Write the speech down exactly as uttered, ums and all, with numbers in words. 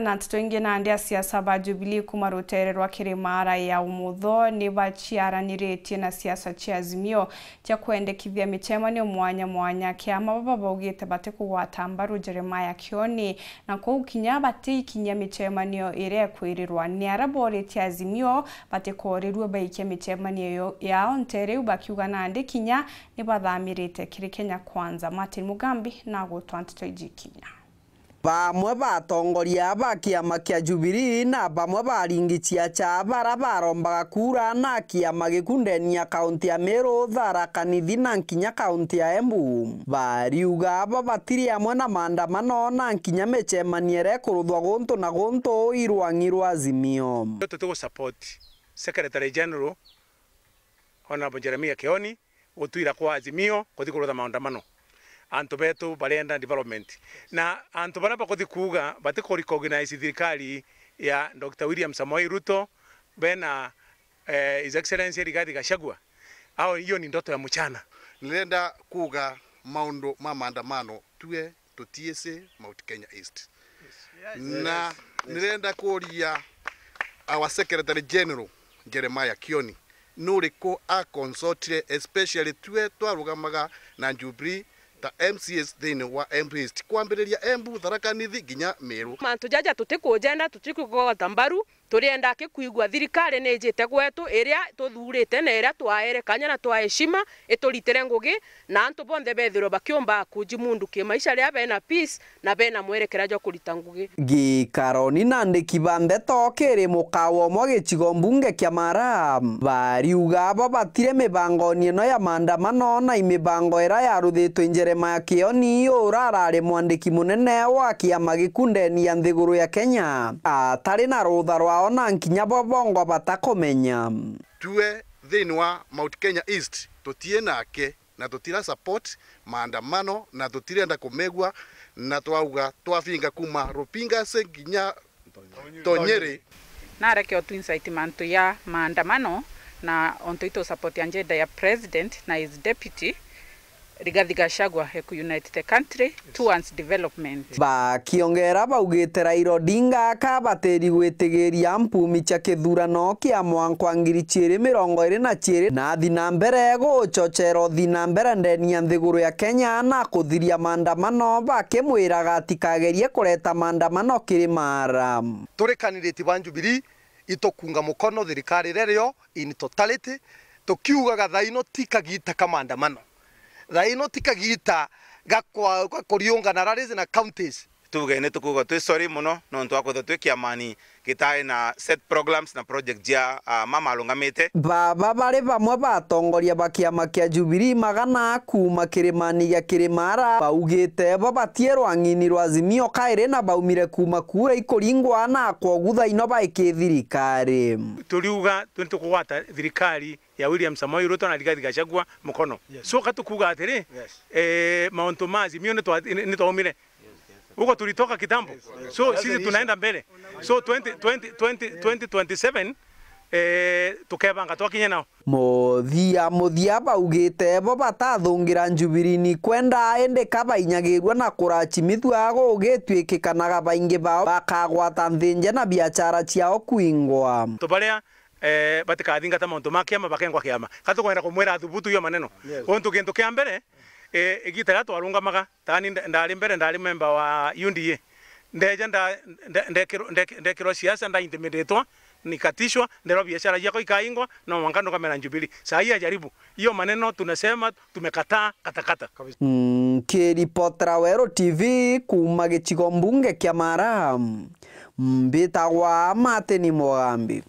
Na nteto ingi, nandi asiasa ba Jubilee kuma rutere rwa Kirimara ya umutho ni baciaraniritie na siasa cia Azimio cia kwendekithia micemanio mwanya mwanya. Kiama baba baugite batikugwata mbaru Jeremiah Kioni, na kou kinya batiikinyia micemanio iria ikwirirwa. Ni aria boritie Azimio batikorirue baikia micemanio yo-, yao ntere iu, bakiuga nandi kinya ni bathamirite kiri Kenya Kwanza. Martin Mugambi na gutwa nteto iji kinya. Bamwe ba atongoria ba kiama kia Jubilee na bamwe ba aringi ciacha bara barombaga kura na kiama giku ndeni ya kaunti ya Meru, Tharaka Nithi na nkinya kaunti ya Embu bariuga aba batiri amwe na maandamano na nkinya micemanio iria ikuruthwa guntu na guntu i rwang'i rwa Azimio. Tuti gu support Secretary General Honorable Jeremiah Kioni gutwira kwa Azimio kuthi kurutha maandamano. Antu betu barenda development. Na antu baria bakuthi kuuga batiku recognize thirikari ya Doctor William Samoei Ruto, bena, eh, His Excellency Rigathi Gachagua, au hiyo ni ndoto ya mchana. Nirenda kuuga maundu ma maandamano tue tutiici Mount Kenya East. Na nirenda kuuria our Secretary General Jeremiah Kioni, nuriku a consultire, especially tue twarugamaga na Jubilee ta M C As thiini wa Embu East, kwambiriria Embu, Tharaka Nithi nginya Meru. Mantu jaja tutikujenda, tutikugwata mbaru. Turienda aki kwigua thirikari ni ijite gwetu, iria tuthuurite na iria twaere kanya na twa heshima ituritire ngugi, na antu bonthe bethirwe bakiumba kujimundu kimaisha riria bena peace na bena mwerekera jwa kurita ngugi. Gikaroni na andiki ba ndeto kiri mukawa umwe gicigo mbunge kia Mara, bariuga aba batire mibangoni ino ya maandamano na imibango iria yaruthitwe i Jeremiah Kioni, ura arari mwandiki munene wa kiama giku ndeni ya nthiguru ya Kenya, atari na rutha rwao na nkinya bo bongwa batakumenya. Tue thiini wa Mount Kenya East tutii nake na tutira support maandamano na tutirenda kumegua, na twauga twafinga kuma Rupingase nginya Tonyere. Nareke o tu incite mantu ya maandamano, na ontu itu support agenda ya president na his deputy, Rigathi Gachagua, e ku unite the country towards development. Bakiongera baugite Raila Odinga akabatiri gwitigiria mpumi cia kithurano kia mwaka wa ngiri ciiri mirongo iri na ciiri, na athi na mbere guchochera uthi na mbere ndeni ya nthiguru ya Kenya na kuthiria maandamano, bakimwiraga atikagerie kureta maandamano kiri Mara. Turi kandiriti ba Jubilee, itukunga mukono thirikari iria rio in totality, tukiugaga thaino ti kagita ka maandamano. Thaino ti kagita ga kwa-, ga kuriungana rallies na counties. Tuge ni tukuuga twi sorry mono nontu wa kwithirwa twi kiamani gitaari na set programs na project cia, ah, mama arungamite. Baba bari bamwe ba atongoria ba kiama kia Jubilee magana kuuma kirimani gia Kirimara baugite bo batie rwang'ini rwa Azimio kairi na baumire kuuma kuura ikuringwa na kwogu thaino baiki thirikari. Turiuga tuni tukugwata thirikari ya William Samoei Ruto na Rigathi Gachagua mukono. Yes. So ka tukuuga atiri, yes, eh, mauntu ma Azimio ni twa-, ni, ni twaumire. Huko tulitoka kitambo. So sisi tunaenda mbele. So twenty, twenty, twenty, twenty twenty-seven, eh, tukebanga twakinye nao. Muthia muthia baugite bo batathungira Jubilee ni kwenda indi kabainyagirua na kurachimithua gugitwikikanaga baingi bao bakagwata nthinje na biachara ciao kwingwa. Antu baria, eh, batikathingata mauntu ma kiama bakengwa kiama. Ka tukwenda kumwira athubutu hiyo maneno. Yes. Untu kintu kia mbere, eh, igita riria twarungamaga, tani nda-, ndari mbere, ndari memba wa U D A. Ndeja nda-, nde-, ndekirwo-, ndek-, ndekirwa siasa, ndaintimiditwa, nikatishwa, nderwa biashara ciakwa ikaingwa, no mwanka ndugamira Jubilee. Saa hii ajaribu. Hiyo maneno tunasema tumekataa katakata. Nkiripotera Weru T V kuuma gicigo mbunge kia Mara, mbitagwa Martin Mugambi.